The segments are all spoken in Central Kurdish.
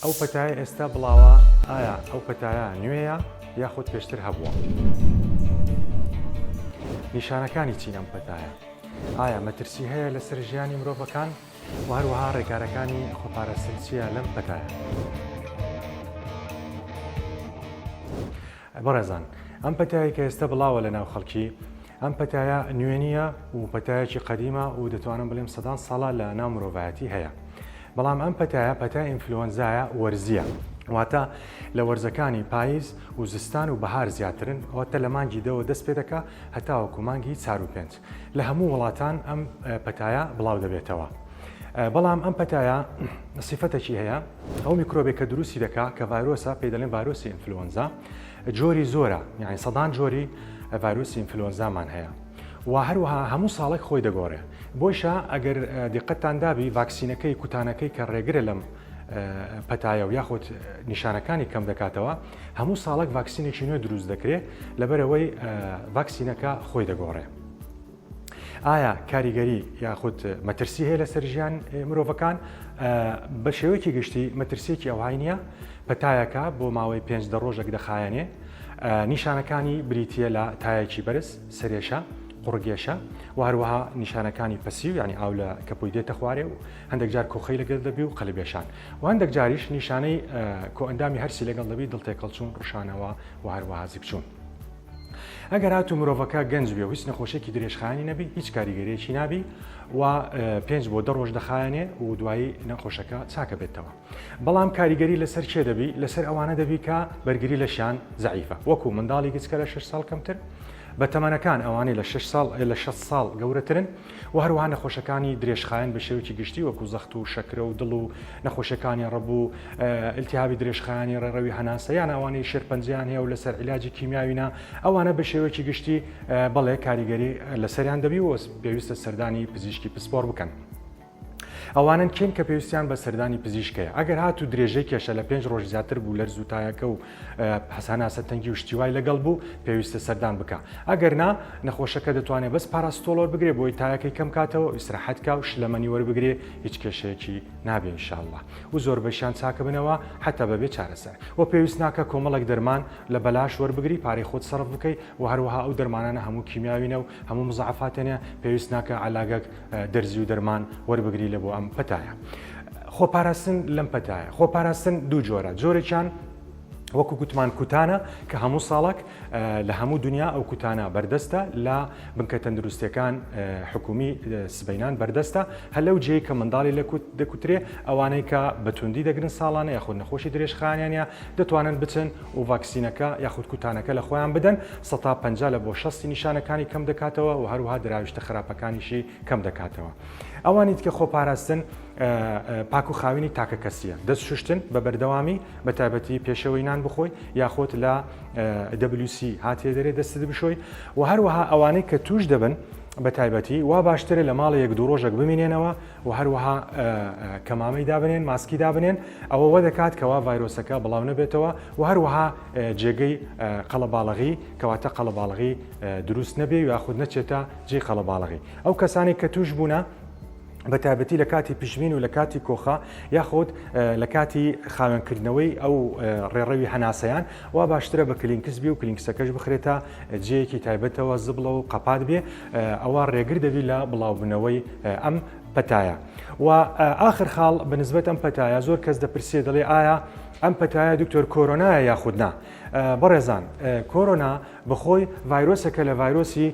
ئەو پەتایە ئێستا بڵاوە ئایا ئەو پەتایە نوێیە یاخود پێشتر هەبووە؟ نیشانەکانی چین ئەم پەتایە؟ ئایا مەترسی هەیە لەسەر ژیانی مرۆڤەکان و هەروەها ڕێکارەکانی خۆپاراستن چییە لەم پەتایە؟ بەڕێزان ئەم پەتایەی کە ئێستا بڵاوە لە ناو خەڵکی ئەم پەتایە نوێ نییە و پەتایەکی قەدیمە و دەتوانم بڵێم سەدان ساڵە لە ناو مرۆڤایەتی هەیە بەڵام ئەم پەتایە پەتای ئینفلۆنزایە وەرزیە واتە لە وەرزەکانی پاییز و زستان و بەهار زیاترن واتە لە مانگی دەوە دەست پێ دەکا هەتاوەکو مانگی چار و پێنج لە هەموو وڵاتان ئەم پەتایە بڵاو دەبێتەوە بەڵام ئەم پەتایە سیفەتێکی هەیە ئەو میکرۆبێک کە دروستی دەکا کە ڤایرۆسە پێی دەڵێن ڤایرۆسی ئینفلۆنزا جۆری زۆرە یعنی سەدان جۆری ڤایرۆسی ئینفلۆنزامان هەیە و هەروەها هەموو ساڵێک خۆی دەگۆڕێ بۆیشە ئەگەر دیقەتتان دابی ڤاکسینەکەی کوتانەکەی کە ڕێگرە لەم پەتایە و یاخود نیشانەکانی کەم دەکاتەوە هەموو ساڵێک ڤاکسینێکی نوێ دروست دەکرێت لەبەرەوەی ڤاکسینەکە خۆی دەگۆڕێ. ئایا کاریگەری یاخود مەترسی هەیە لەسەر ژیان مرۆڤەکان؟ بە شێوەیەکی گشتی مەترسیەکی ئەوهای نییە، پەتایەکە بۆ ماوەی پێنج دە ڕۆژێک دەخایەنێ، نیشانەکانی بریتییە لە تایەکی بەرز، سەرێشە، قوڕگێشە و هەروەها نیشانەکانی پەسیو یعنی ئاو لە کەپووی دێتە خوارێ و هەندێک جار کۆخەی لەگەڵ دەبی و قەلبێشان و هەندێک جاریش نیشانەی کۆئەندامی هەرسی لەگەڵ دەبی دڵتێکەڵچوون، ڕشانەوە و هەروەها زگچوون. ئەگەر هاتوو مرۆڤەکە گەنج بێ و هیچ نەخۆشیێکی درێژخایەنی نەبی هیچ کاریگەریەکی نابی و پێنج بۆ دە ڕۆژ دەخایەنێ و دوایی نەخۆشەکە چاکە بێتەوە بەڵام کاریگەری لەسەر کێ دەبی لەسەر ئەوانە دەبی کە بەرگری لەشیان زەعیفە وەکو منداڵی گچکە لە 6 ساڵ کەمتر بە تەمەنەکان ئەوانەی لە 6 ساڵ لە 6 ساڵ گەورەترن و هەروەها نەخۆشەکانی درێژخایەن بە شێوەیەکی گشتی وەکو زەخت و شەکرە و دڵ و نەخۆشیەکانی ڕەبوو و ئیلتیهابی درێژخایەنی ڕێڕەوی هەناسە یان ئەوانەی شێرپەنجەیان هەیە و لەسەر عیلاجی کیمیاوینە ئەوانە بە شێوەیەکی گشتی بەڵێ کاریگەری لەسەریان دەبی و پێویستە سەردانی پزیشکی پسپۆڕ بکەن. ئەوانەن کێن کە پێویستیان بە سەردانی پزیشک هەیە ئەگەر هاتوو درێژەی کێشە لە پێنج ڕۆژ زیاتر بوو لەرز و تایەکە و هەناسە تەنگی و شتی وای لەگەڵ بوو پێویستە سەردان بکا ئەگەر نا نەخۆشەکە دەتوانێت بەس پاراستۆڵ وەربگرێ بۆی تایەکەی کەم کاتەوە ئیسراحەت کا و شلەمەنی وەربگرێ هیچ کێشەیەکی نابێ ان شاء اللە و زۆربەشیان چاکبنەوە حتا بەبێ چارەسەر و پێویست ناکە کۆمەڵێک دەرمان لە بەلاش وەربگری پارەی خۆت سەرف بکەی و هەروەها ئەو دەرمانانە هەموو کیمیاوینە و هەموو مزعفاتێنە پێویست ناکە عەلاگەک دەرزی و دەرمان وەربگری لە بۆ ئەم پەتایە. خۆپاراستن لەم پەتایە خۆپاراستن دوو جۆرە جۆرێکیان وەکو گوتمان کوتانە کە هەموو ساڵک لە هەموو دنیا ئەو کوتانە بەردەستە لە بنکە تەندروستەکان حکومی سبینان بەردەستە هەر لەو جێی کە منداڵی لە دەکوترێ ئەوانەی کە بەتوندی دەگرن ساڵانە یاخود نەخۆشی درێژخانیانە دەتوانن بچن و ڤاکسینەکە یاخود کوتانەکە لە خۆیان بدەن سەتا 50 لە بۆ شەستی نیشانەکانی کەم دەکاتەوە و هەروەها دراویشتە خراپەکانیشی کەم دەکاتەوە. ئەوانی دیکە خۆپاراستن پاک و خاوێنی تاکە کەسیە دەست شوشتن بە بەردەوامی بە تایبەتی پێشەوەی نان بخۆی یاخۆت لە WC هاتێ دەرێ دەستت بشۆی و هەروەها ئەوانەی کە توش دەبن بە تایبەتی وا باشترە لە ماڵی یەک دوو ڕۆژێک بمینێنەوە و هەروەها کەمامەی دابنێن ماسکی دابنێن ئەوە وە دەکات کەوا ڤایرۆسەکە بڵاو نەبێتەوە و هەروەها جێگەی قەڵەباڵغی کەواتە قەڵەباڵغی دروست نەبێ یاخود نەچێتە جێی قەڵەباڵغی ئەو کەسانێک کە توش بوونە بە تایبەتی لە کاتی پژمین و لە کاتی کۆخە یاخود لە کاتی خاوێنکردنەوەی ئەو ڕێڕەوی هەناسەیان وا باشترە بە کلینکس بی و کلینکسەکەش بخرێتە جێیەکی تایبەتەوە زبڵە و قەپات بێ ئەوە ڕێگر دەبی لە بڵاوبوونەوەی ئەم پەتایە و ئاخر خاڵ بەنسبەت ئەم پەتایە زۆر کەس دەپرسێ دەڵێ ئایا ئەم پەتایە دکتۆر کۆرۆنایە یاخود نا بەڕێزان کۆرۆنا بەخۆی ڤایرۆسێکە لە ڤایرۆسی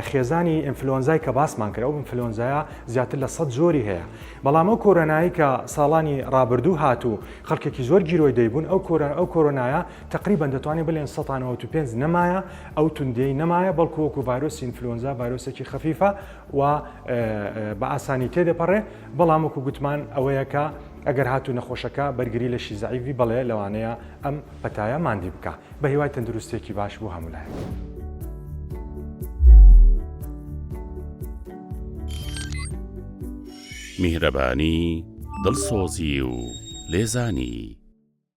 خێزانی ئینفلۆنزای کە باسمان کرد ئەو ئینفلۆنزایە زیاتر لە 100 جۆری هەیە بەڵام ئەو کۆرۆنایی کە ساڵانی ڕابردوو هات و خەڵکێکی زۆر گیرۆی دەیبوون ئەو کۆرۆنا ئەو کۆرۆنایە تقریبا دەتوانین بڵێن 195 نەمایە ئەو توندەی نەمایە بەڵکو وەکو ڤایرۆسی ئینفلۆنزا ڤایرۆسێکی خەفیفە و بە ئاسانی تێدەپەڕێ بەڵام وەکو گوتمان ئەوەیە کە ئەگەر هاتوو نەخۆشەکە بەرگری لەشی زەعیفی بەڵێ لەوانەیە ئەم پەتایە ماندی بکا. بە هیوای تەندروستیەکی باش بۆ هەموو لایەک. میهرەبانی، دڵسۆزی و لێزانی.